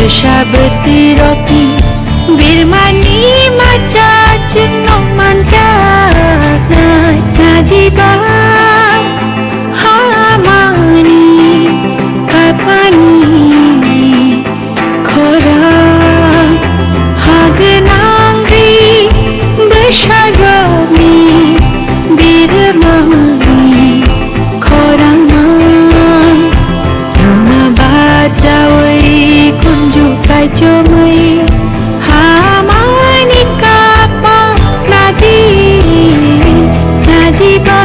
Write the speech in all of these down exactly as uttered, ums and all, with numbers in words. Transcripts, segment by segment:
Sabwtwi rokni birmani majra chwngno manjaknai. Nadiba hamani kapani khorang, hagwnangri bwsarokni birmani khorang. Tongma bachawi kunju kaichomwi hamani kapma nadi, nadiba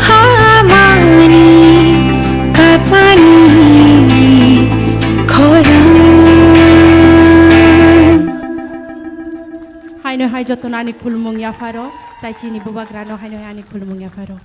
hamani kapmani khorang. Haino hai jotono ani khulumung yapharo, tai chini bubagrano haino hai ani khulumung yapharo.